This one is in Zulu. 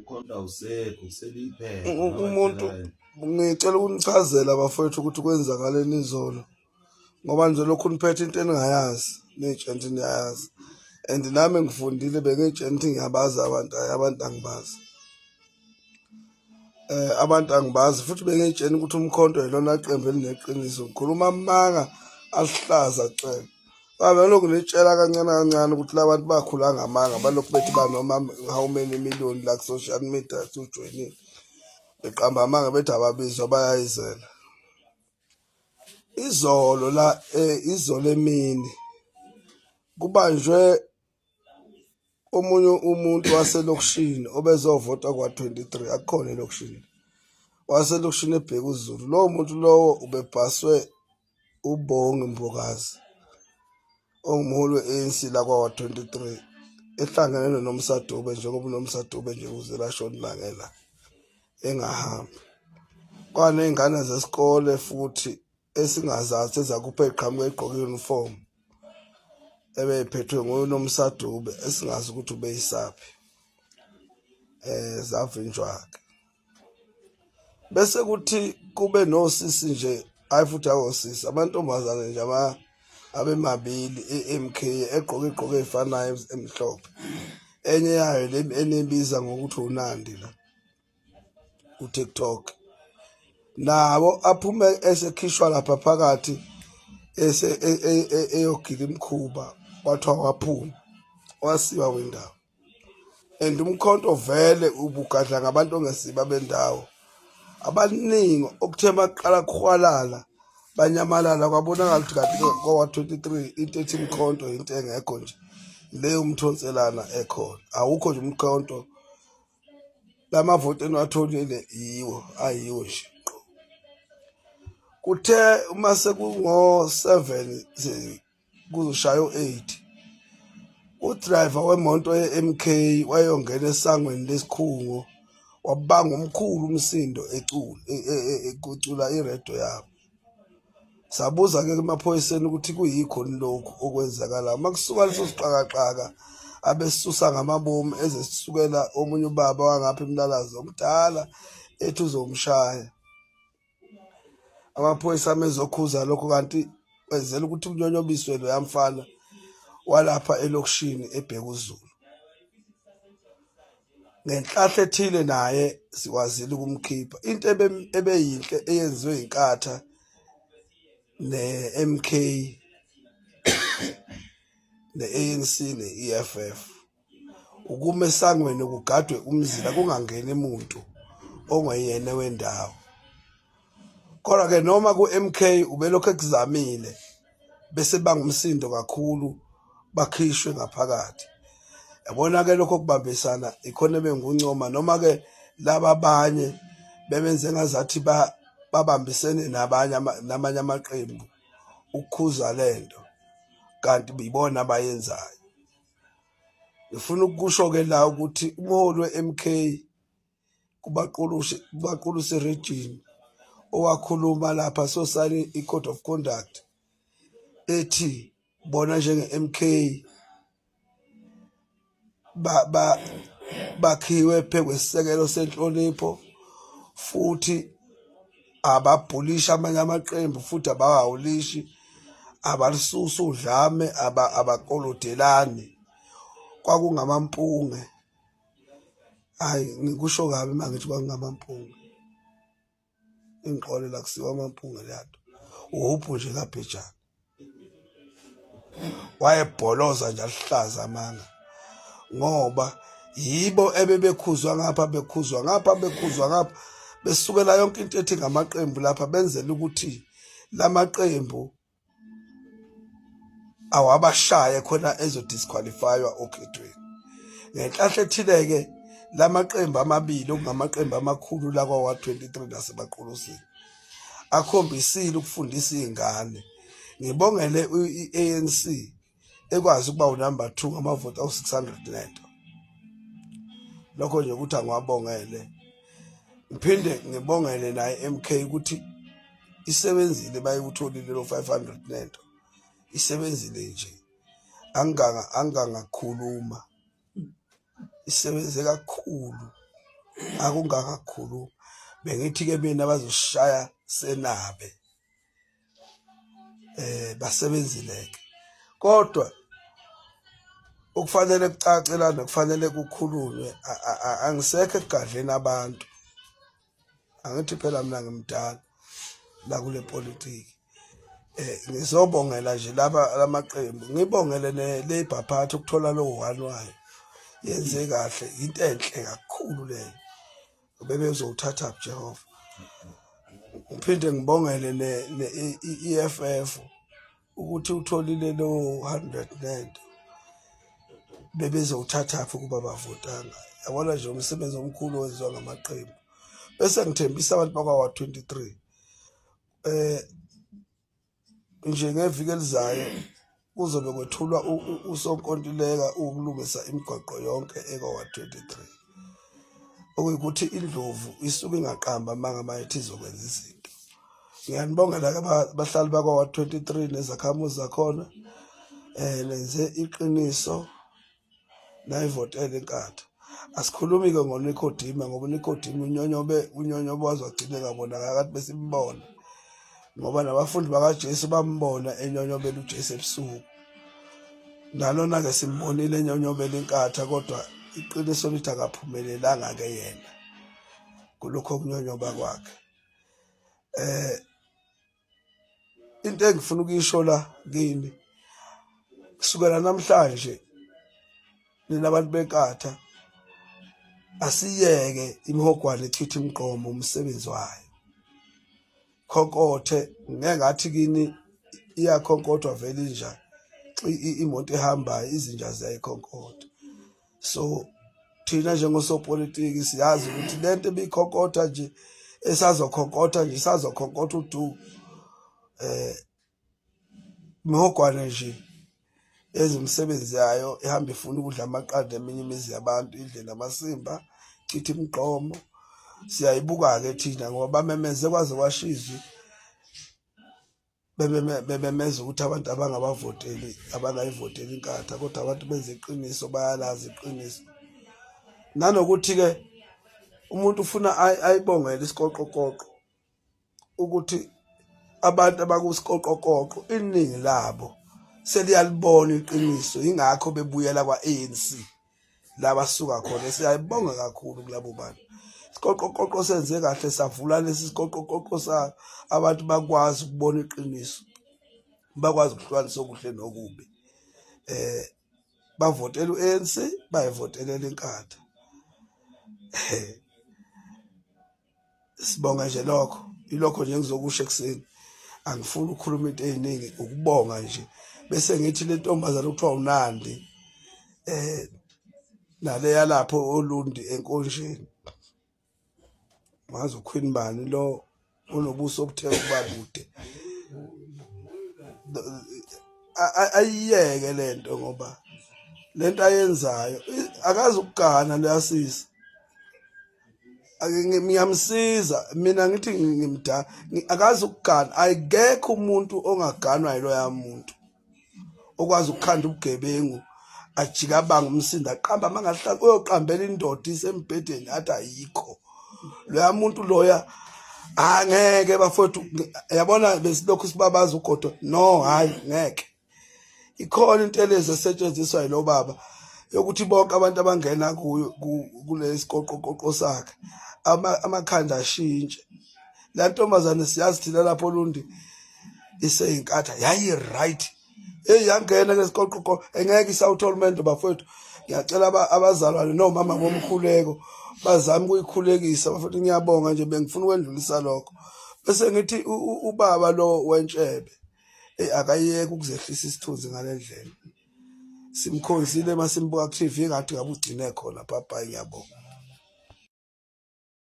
Ukhonto awusekho kuseliphepha. Umuntu ngicela ukunichazela bafowethu ukuthi kwenzakaleni izolo ngoba nje lokhu niphethe into eningayazi niy'tshela ukuthi niyayazi and nami ngifundile bengiy'tshela ukuthi ngiyabazi abantu hhayi abantu angibazi. Abantu angibazi futhi bengiy'tshela ukuthi uMkhonto yilona qembu elineqiniso ngikhuluma amanga aluhlaza cwebe. Babelokhu nitshela kancane kancane ukuthi la bantu bakhula ngamanga balokhu bethi banoma how many million la ku-social media sujoyinile beqamba amanga bethi ababizwa bayayizela. Izolo la izolo emini kubanjwe omunye umuntu waselokishini obezovota kwa-23 akukhona elokishini waselokishini eBhekuzulu. Lowo muntu lowo ubebhaswe uBongi Mbokazi ongumholi we-ANC la kwa-23 ehlangene noNomsa Dube njengoba uNomsa Dube nje uze lashona ilanga la engahambi. Kwaney'ngane zesikole futhi esingazazi ezakupha eqhamuka egqoke i-uniform ebeyiphethwe nguye uNomsa Dube esingazi ukuthi ubeyisaphi zavinjwa-ke. Bese kuthi kube nosisi nje hayi futhi awosisi amantombazane nje abemabili e-MK egqoke igqoke ey'fanayo emhlophe enye yayo le eniyibiza ngokuthi uNandi la ku-TikTok nabo aphume esekhishwa lapha phakathi ese eyogila imikhuba kwathiwa waphuma wasiwa wendawo and umkhonto vele ubugadla ngabantu ongesiba bendawo abaningi okuthe maqala kuhwalala banyamalala kwabonakala ukuthi kanti kowa-23 into ethi imkhonto into engekho nje leyo umthonselana ekhona awukho nje umkhonto lamavoti eniwatholile yiwo ayiwo nje kuthe uma sekungo-7 kuzoshaya u-8 udrayiva wemoto ye-MK wayongena esangweni lesikhungo wabanga omkhulu umsindo ecula ecula iredo yabo. Sabuza-ke emaphoyiseni ukuthi kuyikho lokhu okwenzakalayo. Uma kusuka leso sixakaxaka abesusa ngamabomu ezesukela omunye ubaba wangapha eMlalazi omdala ethi uzomshaya. Amaphoyisa amezokhuza lokho kanti wenzela ukuthi kunyonyobiswe loya mfana walapha elokishini eBhekuzulu. Ngenhlahla ethile naye sikwazile ukumkhipha. Into ebeyinhle eyenziwe iNkatha ne-MK ne-ANC ne-EFF ukuma esangweni kugadwe umzila kungangeni muntu ongeyena wendawo. Kodwa ke noma ku-MK ubelokhu ekuzamile bese banga umsindo kakhulu bakhishwe ngaphakathi. Yabona ke lokho kubambisana ikhona ebenguncoma noma ke laba abanye bebenze ngazathi babambisene nabanye namanye amaqembu ukukhuza lento kanti ibona abayenzayo. Ngifuna ukusho-ke la ukuthi umholi we-M_K kuBaqulusi, kuBaqulusi region owakhuluma lapha sosayina i-code of conduct ethi bona njenge-M_K bakhiwe phezu kwesisekelo senhlonipho futhi ababhulishi amanye amaqembu futhi abawawulishi abalisusi udlame abakolodelani kwakungamampunge hayi ngikusho kabi uma ngithi kwakungamampunge ingixolela kusiwa amampunge leyanto uhubhu nje kabhejane wayebholoza nje aluhlaza amanga ngoba yibo ebebekhuzwa ngapha bekhuzwa ngapha bekhuzwa ngapha besukela yonke into ethi ngamaqembu lapha benzela ukuthi lamaqembu awabashaye khona ezodisqualifywa okhethweni ngenhlahla ethile-ke lamaqembu amabili okungamaqembu amakhulu lakwa-23 nasebaqulusini akhombisile ukufundisa iy'ngane ngibongele i-ANC ekwazi ukuba unumber 2 ngamavoti awu-600 nento lokho nje ukuthi angiwabongele ngiphinde ngibongele naye MK ukuthi isebenzile bayikutholile lo 500 nento isebenzile nje anganga angangakhuluma isebenze kakhulu. Akungakakhuluma bengithi ke mina bazoshaya senabe basebenzileke kodwa okufanele kucace lana kufanele kukhulunywe angisekho ekugadleni abantu angithi phela mina ngimdala la kule politiki ngizobongela nje laba lamaqembu ngibongele ne Labour Party ukuthola lo one wayo yenze kahle into enhle kakhulu leyo bebezowuthatha Jehova ngiphinde ngibongele ne EFF ukuthi utholile lo 100 nento bebezowuthathaphi ukuba bavotanga yabona nje umsebenzi omkhulu owenziwa ngamaqembu bese ngithembisa abantu bakwa 23 nje ngeviki elizayo kuzobe kwethulwa usonkontileka ukulungisa imigwaqo yonke ekwa 23 okuyikuthi indlovu isuke ingaqamba amanga mayethi izokwenza izinto. Ngiyanibongela-ke bahlali bakwa-23 nezakhamuzi zakhona nenze iqiniso nayivotela inkatha. Asikhulumi-ke ngoNikodima ngoba uNikodima unyonyobe unyonyobe waze wagcine ngabonakala kade besimbona ngoba nabafundi bakaJesu bambona enyonyobela uJesu ebusuku. Nalona-ke simbonile enyonyobela inkatha kodwa iqiniso lithi akaphumelelanga-ke yena kulokho kunyonyoba kwakhe. Into engifuna ukuyisho la kini kusukela namhlanje nina abantu benkatha asiyeke imihogwane ichitha imigqomo umsebenzi wayo khonkothe ngeke ngathi kini iyakhonkothwa vele inja imoto ehambayo izinja ziyayikhonkotha so thina njengosopolitiki siyazi ukuthi lento ebikhonkotha nje esazokhonkotha nje isazokhonkotha udu imihogwane nje yenza imisebenzi yayo ihamba ifuna ukudla amaqanda eminye imizi yabantu idle namasimba chitha imigqomo siyayibuka-ke thina ngoba bamemeze kwaze kwasho izwi bebemeza ukuthi abantu abangabavoteli abangayivoteli inkatha kodwa abantu benze iqiniso bayalazi iqiniso nanokuthi-ke umuntu ufuna ayibongele isikoqokoqo ukuthi abantu abakusikoqokoqo iningi labo seliyalibona iqiniso ingakho bebuyela kwa-ANC la basuka khona siyayibonga kakhulu kulabo bantu isiqoqoqoqo senze kahle savula lesi siqoqoqoqo sa abantu bakwazi ukubona iqiniso bakwazi ukuhlukanisa okuhle nokubi bavotela uANC bayivotelela inkatha sibonga nje lokho ilokho nje engizokusho ekuseni angifuni ukukhuluma into eziningi ukubonga nje bese ngithi le ntombazane okuthiwa uNandi nale yalapho olundi enkonjeni ngazi uQueen bani lo onobuso obuthe ukuba bude ayiyeke lento ngoba lento ayenzayo akazi ukugana leyasisi ngiyamsiza mina ngithi ngimdala akazi ukugana ayikekho umuntu ongaganwa yiloya muntu okwazi ukukhanda ubugebengu ajika abanga umsindo aqamba mangahlala uyoqambela indoda isembhedeni athi ayikho loya muntu loya angeke bafowethu yabona besilokhu sibabaza ugodo no hayi ngeke ikhona intelezi esetshenziswa yilo baba yokuthi bonke abantu abangena kuyo kulesiqoqoqoqo sakhe amakhanda ashintshe la ntombazane siyazi thina lapho olundi iseyinkatha yayi right hey yangena lesiqoqoqo engeke isawuthola umendo bafowethu ngiyacela abazalwane nomama bomkhuleko bazame ukuyikhulekisa bafowethu ngiyabonga nje bengifuna ukwendlulisa lokho bese ngithi ubaba lo wentshebe Ey akayeke ukuzehlisa isithunzi ngalendlela. Simkhonzile masimbuka ku TV ngathi ngabe ugcine khona bye bye ngiyabonga.